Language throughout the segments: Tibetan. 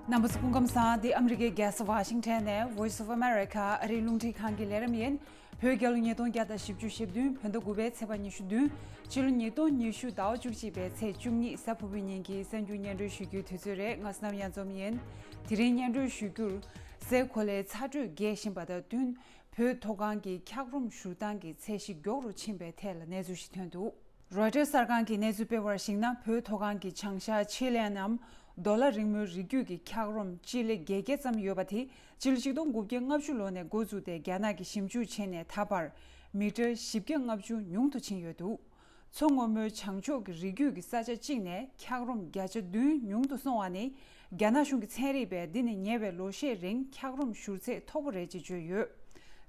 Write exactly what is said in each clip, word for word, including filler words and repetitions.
རྣམ་པ་ཚོ་སྐུ་ཁམས་བཟང་། འདི་ཨ་མི་རི་ཀའི་རྒྱལ་ས་ཝ་ཤིང་ཊོན་ནས་Voice of America ཨ་རིའི་རླུང་འཕྲིན་ཁང་གི་ལས་རིམ་ཡིན། བོད་རྒྱལ་ལོ་ཉིས་སྟོང་བརྒྱ་དང་བཞི་བཅུ་ཞེ་བདུན། བོད་ཟླ་དགུ་པའི་ཚེས་པ་ཉི་ཤུ་བདུན། ཕྱི་ལོ་ཉིས་སྟོང་ཉི་ཤུ་ཟླ་བ་བཅུ་གཅིག་པའི་ཚེས་བཅུ་གཉིས་གཟའ་ཕུར་བུའི་ཉིན་གྱི་གསར་འགྱུར་སྙན་སྒྲོན་ཞུ་རྒྱུའི་དུས་ཚོད་རེད། ང་བསོད་ནམས་གཡང་འཛོམས་ཡིན། དེ་རིང་སྙན་སྒྲོན་ཞུ་རྒྱུར། སའི་གོ་ལའི་ཚ་དྲོད་རྒྱས་བཞིན་པ་དང་བསྟུན། བོད་མཐོ་སྒང་གི་འཁྱགས་རོམ་བཞུར་སྟངས་ཀྱི་ཚད་གཞི་མགྱོགས་རུ་ཕྱིན་པའི་ཐད་ལ་གནས་ཚུལ་ཞིག་ཐོན་འདུག་རོའི་ཊར་གསར་ཁང་གིས་གནས་ཚུལ་སྤེལ་བར་གཞིགས་ན། བོད་མཐོ་སྒང་གི་བྱང་ཤར་ཆི་ལི་ཡའམ་རྡོ་ལ་རིང་མོའི་རི་རྒྱུད་ཀྱི་འཁྱགས་རོམ་སྤྱི་ལེ་བརྒྱད་བརྒྱ་ཙམ་ཡོད་པ་དེ། སྤྱི་ལོ་ཆིག་སྟོང་དགུ་བརྒྱ་ལྔ་བཅུ་ལོ་ནས་འགོ་བཙུགས་ཏེ་རྒྱ་ནག་གིས་ཞིབ་འཇུག་བྱས་ནས་ད་བར་མི་ཊར་བཞི་བརྒྱ་ལྔ་བཅུ་ཉུང་དུ་ཕྱིན་ཡོད་འདུག་མཚོ་སྔོན་མོའི་བྱང་ཕྱོགས་ཀྱི་རི་རྒྱུད་ཀྱི་ས་ཆ་གཅིག་ནས་འཁྱགས་རོམ་བརྒྱ་ཆ་བདུན་ཉུང་དུ་སོང་བ་ནི། རྒྱ་ནག་གཞུང་གི་ཚན་རིག་པས་འདི་ནི་ཉེ་བའི་ལོ་ཤས་རིང་འཁྱགས་རོམ་བཞུར་ཚད་མཐོ་པོ་རེད་ཅེས་བརྗོད་ཡོད།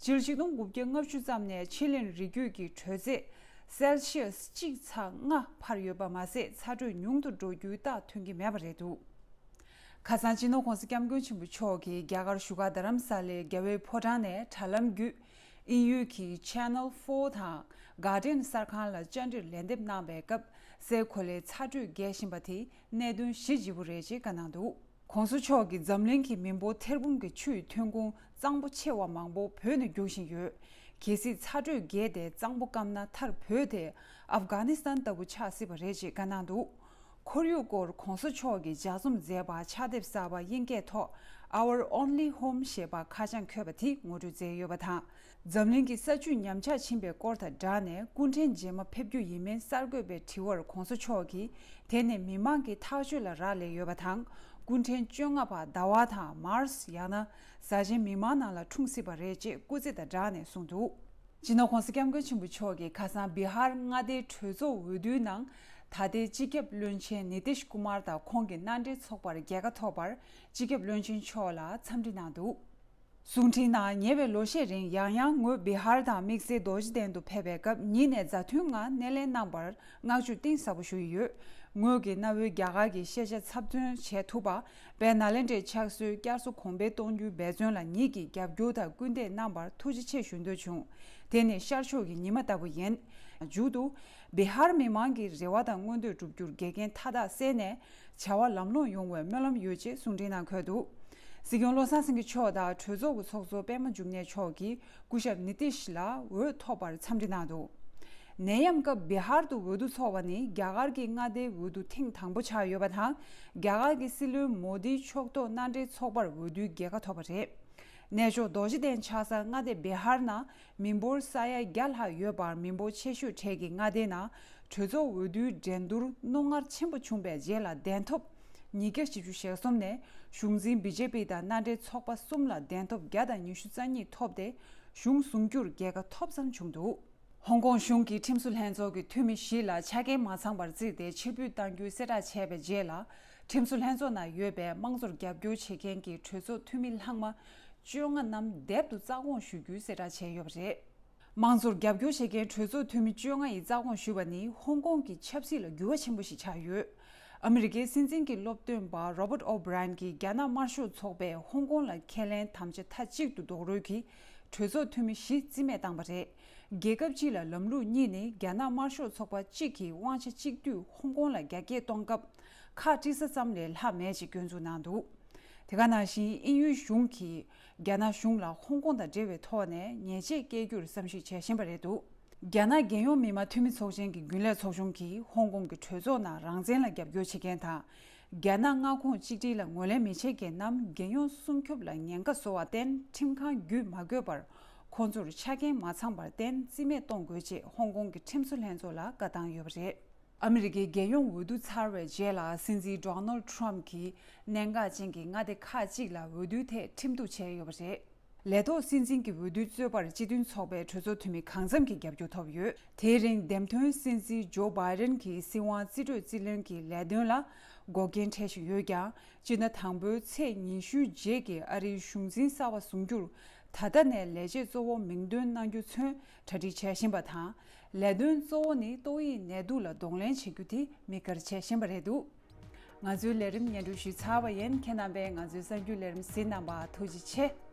སྤྱི་ལོ་ཆིག་སྟོང་དགུ་བརྒྱ་ལྔ་བཅུ་ཙམ་ནས་ཆི་ལིའི་རི་རྒྱུད་ཀྱི་དྲོད་ཚད་སེལ་ཤི་ཡས་གཅིག་ཚེག་ལྔ་འཕར་ཡོད་པ་མ་ཟད། ཚ་དྲོད་ཉུང་དུ་འགྲོ་རྒྱུའི་རྟགས་ཐོན་གྱི་མེད་པ་རེད་འདུག་ཁ་སང་སྤྱི་ནོར་༸གོང་ས་༸སྐྱབས་མགོན་ཆེན་པོ་མཆོག་གིས་རྒྱ་གར་བཞུགས་སྒར་རྡ་རམ་ས་ལའི་རྒྱལ་བའི་ཕོ་བྲང་ནས་དྲ་ལམ་བརྒྱུད། དབྱིན་ཡུལ་གྱི་Channel Four དང་Guardian གསར་ཁང་ལ་བཅར་འདྲིར་ལན་འདེབས་གནང་བའི་སྐབས། སའི་གོ་ལའི་ཚ་དྲོད་རྒྱས་བཞིན་པ་དེ་གནད་དོན་གཞི་ལྗིད་པོ་རེད་ཅེས་བཀའ་གནང་འདུག ༸གོང་ས་མཆོག་གིས་འཛམ་གླིང་གི་མི་འབོར་ཐེར་འབུམ་གྱི་ཆུའི་ཐོན་ཁུངས་གཙང་པོ་ཆེ་བ་མང་པོ་བོད་ནས་རྒྱུག་བཞིན་ཡོད། གལ་སྲིད་ཚ་དྲོད་རྒྱས་ཏེ་གཙང་པོ་སྐམ་ན། མཐར་བོད་དེ་ཨབ་གྷ་ནི་སི་ཐན་ལྟ་བུ་ཆགས་སྲིད་པ་རེད་ཅེས་བཀའ་གནང་འདུག་ཁོར་ཡུག་སྐོར་༸གོང་ས་མཆོག་གིས་ལྗགས་རྩོམ་མཛད་པ་ཕྱག་དེབ་གསར་པ་དབྱིན་སྐད་ཐོག Our Only Home ཞེས་པ་ཁ་བྱང་འཁོད་པ་དེ་ངོ་སྤྲོད་མཛད་ཡོད་པ་དང་། འཛམ་གླིང་གི་ས་ཆུ་ཉམས་ཆག་ཕྱིན་པའི་སྐོར་དང་སྦྲགས་ནས། སྐུ་ཕྲེང་རྗེས་མ་ཕེབས་རྒྱུ་ཡིན་མིན་གསར་འགོད་པའི་དྲི་བར་༸གོང་ས་མཆོག་གིས། དེ་ནི་མི་མང་གི་ཐག་གཅོད་ལ་རག་ལས་ཡོད་པ་དང་། སྐུ་ཕྲེང་བཅོ་ལྔ་པ་ཟླ་བ་དང་མར་སི་ཡང་ན་གཟའ་ཆེན་མི་མང་ནང་ལ་འཁྲུངས་སྲིད་པ་རེད་ཅེས་སྐུ་ཚེ་དང་སྦྲགས་ནས་གསུངས་འདུག་སྤྱི་ནོར་༸གོང་ས་༸སྐྱབས་མགོན་ཆེན་པོ་མཆོག་གིས་ཁ་སང་བི་ཧར་མངའ་སྡེའི་གྲོས་ཚོགས་འོས་བསྡུའི་ནང་། ད་ལྟའི་སྤྱི་ཁྱབ་བློན་ཆེན་ནི་ཏིཤ་ཀུ་མར་དང་ཁོང་གི་མནའ་འབྲེལ་ཚོགས་པར་རྒྱལ་ཁ་ཐོབ་པར་སྤྱི་ཁྱབ་བློན་ཆེན་མཆོག་ལ་འཚམས་འདྲི་གནང་འདུག་གསུང་འཕྲིན་ནང་། ཉེ་བའི་ལོ་ཤས་རིང་ཡང་ཡང་ངོས་བི་ཧར་དང་དམིགས་བསལ་རྡོ་རྗེ་གདན་དུ་ཕེབས་པའི་སྐབས། ཉིན་ནས་མཛའ་མཐུན་ངང་སྣེ་ལེན་གནང་བར་བསྔགས་བརྗོད་གཏིང་ཟབ་པོ་ཞུ་ཡི་ཡོད། ངོས་ཀྱིས་གནའ་བོའི་རྒྱ་གར་གྱི་ཤེས་བྱ་ཚབ་མཚོན་བྱེད་ཐུབ་པ། དཔལ་ནཱ་ལེནྡྲའི་ཕྱག་སྲོལ་བསྐྱར་གསོ་གོང་འཕེལ་གཏོང་རྒྱུའི་འབད་བརྩོན་ལ་ཉིད་ཀྱིས་རྒྱབ་སྐྱོར་དང་སྐུལ་འདེད་གནང་བར་ཐུགས་རྗེ་ཆེ་ཞུ་འདོད་བྱུང་། དེ་ནི་ཤར་ཕྱོགས་ཀྱི་ཉི་མ་ལྟ་བུ་ཡིན། མཇུག་ཏུ། བི་ཧར་མི་མང་གི་རེ་བ་དང་མངོན་འདོད་བསྒྲུབ་རྒྱུར་འགལ་རྐྱེན་མཐའ་དག་བསལ་ནས། བྱ་བ་ལམ་ལྷོང་ཡོང་བའི་སྨོན་ལམ་ཡོད་ཅེས་གསུང་འཕྲིན་ནང་འཁོད་འདུག་སྲིད་སྐྱོང་བློ་བཟང་སེང་གེ་མཆོག་དང་གྲོས་ཚོགས་ཀྱི་ཚོགས་གཙོ་པད་མ་འབྱུང་གནས་མཆོག་གིས་སྐུ་ཞབས་ནི་ཏིཤ་ལ་འོས་ཐོབ་པར་འཚམས་འདྲི་གནང་འདུག་ནད་ཡམས་སྐབས་བི་ཧར་དུ་འོས་བསྡུ་ཚོགས་པ་ནི་རྒྱ་གར་གྱི་མངའ་སྡེའི་འོས་བསྡུ་ཐེངས་དང་པོ་ཆགས་ཡོད་པ་དང་། རྒྱ་གར་གྱི་སྲིད་བློན་མོ་དིའི་ཕྱོགས་གཏོགས་མནའ་འབྲེལ་ཚོགས་པར་འོས་བསྡུའི་རྒྱལ་ཁ་ཐོབ་པ་རེད། གནས་མཆོག་རྡོ་རྗེ་གདན་ཆགས་ས་མངའ་སྡེ་བི་ཧར་ནང་མི་འབོར་ས་ཡ་བརྒྱ་ལྷག་ཡོད་པར། མི་འབོར་ཆེ་ཤོས་གྲས་ཀྱི་མངའ་སྡེ་ནང་གྲོས་ཚོགས་འོས་བསྡུའི་འགྲན་བསྡུར་རྣོ་ངར་ཆེན་པོ་བྱུང་བའི་རྗེས་ལ། གདན་ཐོབ་ཉིས་བརྒྱ་བཞི་བཅུ་ཞེ་གསུམ་ནས་གཞུང་འཛིན་བི་ཇེ་པི་དང་མནའ་འབྲེལ་ཚོགས་པ་གསུམ་ལ་གདན་ཐོབ་བརྒྱ་དང་ཉི་ཤུ་རྩ་གཉིས་ཐོབ་སྟེ། གཞུང་བཟུང་རྒྱུར་རྒྱལ་ཁ་ཐོབ་ཙམ་བྱུང་འདུག་ཧོང་ཀོང་གཞུང་གི་ཁྲིམས་བཟོ་ལྷན་ཚོགས་ཀྱི་འཐུས་མི་བཞི་ལ་ཆ་རྐྱེན་མ་ཚང་བར་བརྩིས་ཏེ་ཕྱིར་འབུད་གཏང་རྒྱུའི་གསལ་བསྒྲགས་བྱས་པའི་རྗེས་ལ། ཁྲིམས་བཟོ་ལྷན་ཚོགས་ནང་ཡོད་པའི་དམངས་གཙོར་རྒྱབ་སྐྱོར་བྱེད་མཁན་གྱི་གྲོས་ཚོགས་འཐུས་མི་ལྷག་མ་བཅོ་ལྔ་རྣམས་བསྡེབ་ཏུ་རྩ་དགོངས་ཞུ་རྒྱུའི་གསལ་བསྒྲགས་བྱས་ཡོད་པ་རེད། དམངས་གཙོར་རྒྱབ་སྐྱོར་བྱེད་མཁན་གྲོས་ཚོགས་འཐུས་མི་བཅོ་ལྔ་ཡིས་རྩ་དགོངས་ཞུས་པ་ནི་ཧོང་ཀོང་གི་ཆབ་སྲིད་ལ་འགྱུར་བ་ཆེན་པོ་ཞིག་ཆགས་ཡོད། ཨ་མི་རི་ཀའི་སྲིད་འཛིན་གྱི་སློབ་སྟོན་པ་Robert O'Brien གྱིས་རྒྱ་ནག་དམར་ཤོག་ཚོགས་པས་ཧོང་ཀོང་ལ་ཁས་ལེན་དམ་བཅའ་མཐའ་གཅིག་ཏུ་རྡོག་རོལ་གྱིས་གྲོས་ཚོགས་འཐུས་མི་བཞི་རྩིས་མེད་བཏང་བ་རེད། རྒྱལ་ཁབ་སྤྱི་ལ་ལམ་ལུགས་གཉིས་ནི་རྒྱ་ནག་དམར་ཤོག་ཚོགས་པ་གཅིག་གི་དབང་ཆ་གཅིག་སྡུད་ཧོང་ཀོང་ལ་རྒྱ་སྐྱེད་གཏོང་སྐབས་ཁག་དཀྲི་ས་ཙམ་ལས་ལྷག་མེད་ཅེས་སྐྱོན་འཛུགས་གནང་འདུག་དེ་ག་ནང་བཞིན། དབྱིན་ཡུལ་གཞུང་གིས་རྒྱ་ནག་གཞུང་ལ་ཧོང་ཀོང་དང་འབྲེལ་བའི་ཐོག་ནས་ཉེས་ཆད་བཀལ་རྒྱུར་བསམ་གཞིག་བྱེད་བཞིན་པ་རེད་འདུག་རྒྱ་ནག་རྒྱལ་ཡོངས་མི་དམངས་འཐུས་མི་ཚོགས་ཆེན་གྱི་རྒྱུན་ལས་ཚོགས་ཆུང་གིས་ཧོང་ཀོང་གི་གྲོས་ཚོགས་ནང་རང་བཙན་ལ་རྒྱབ་སྐྱོར་བྱེད་མཁན་དང་། རྒྱ་ནག་མངའ་ཁོངས་གཅིག་སྒྲིལ་ལ་ངོས་ལེན་མི་བྱེད་མཁན་རྣམས་རྒྱལ་ཡོངས་སྲུང་སྐྱོབ་ལ་ཉེན་ཁ་བཟོ་བར་བརྟེན། ཁྲིམས་ཁང་བརྒྱུད་མ་དགོས་པར་ཁོང་ཚོར་ཆ་རྐྱེན་མ་ཚང་བར་བརྟེན་རྩིས་མེད་གཏོང་དགོས་ཅེས་ཧོང་ཀོང་གི་ཁྲིམས་བཟོ་ལྷན་ཚོགས་ལ་བཀའ་བཏང་ཡོད་པ་རེད། ཨ་མི་རི་ཀའི་རྒྱལ་ཡོངས་འོས་བསྡུ་ཚར་བའི་རྗེས་ལ། སྲིད་འཛིན་Donald Trump གྱིས་གནད་འགག་ཅན་གྱི་མངའ་སྡེ་ཁག་ཅིག་ལ་འོས་བསྡུའི་ཐད་ཁྲིམས་གཏུག་བྱས་ཡོད་པ་རེད། ལས་ཐོག་སྲིད་འཛིན་གྱི་འོས་བསྡུའི་རྩོད་པར་སྤྱི་མཐུན་ཚོགས་པའི་གྲོས་ཚོགས་འཐུས་མི་གང་འཚམ་གྱིས་རྒྱབ་སྐྱོར་ཐོབ་ཡོད། དེའི་རིང་འདེམས་ཐོན་སྲིད་འཛིན་ཇོ་བྷའི་ཌེན་གྱིས་སྲིད་དབང་རྩིས་སྤྲོད་རྩིས་ལེན་གྱི་ལས་དོན་ལ་འགོག་རྐྱེན་འཕྲད་བཞིན་ཡོད་ཀྱང་། སྤྱི་ཟླ་དང་པོའི་ཚེས་ཉི་ཤུའི་རྗེས་ཀྱི་ཨ་རིའི་གཞུང་འཛིན་གསར་པ་བཟུང་རྒྱུར་ད་ལྟ་ནས་ལས་བྱེད་གཙོ་བོ་མིང་འདོན་གནང་རྒྱུ་ཚུན་གྲ་སྒྲིག་བྱེད་བཞིན་པ་དང་། ལས་དོན་གཙོ་བོ་ནི་ཏོག་དབྱིབས་ནད་དུག་ལ་གདོང་ལེན་བྱེད་རྒྱུ་དེ་དམིགས་བཀར་བྱེད་བཞིན་པ་རེད་འདུག་ང་ཚོའི་ལས་རིམ་སྙན་སྒྲོན་ཞུས་ཚར་བ་ཡིན། ཁྱེད་རྣམ་པས་ང་ཚོའི་གསར་འགྱུར་ལས་རིམ་གཟིགས་གནང་བར་ཐུགས་རྗེ་ཆེ།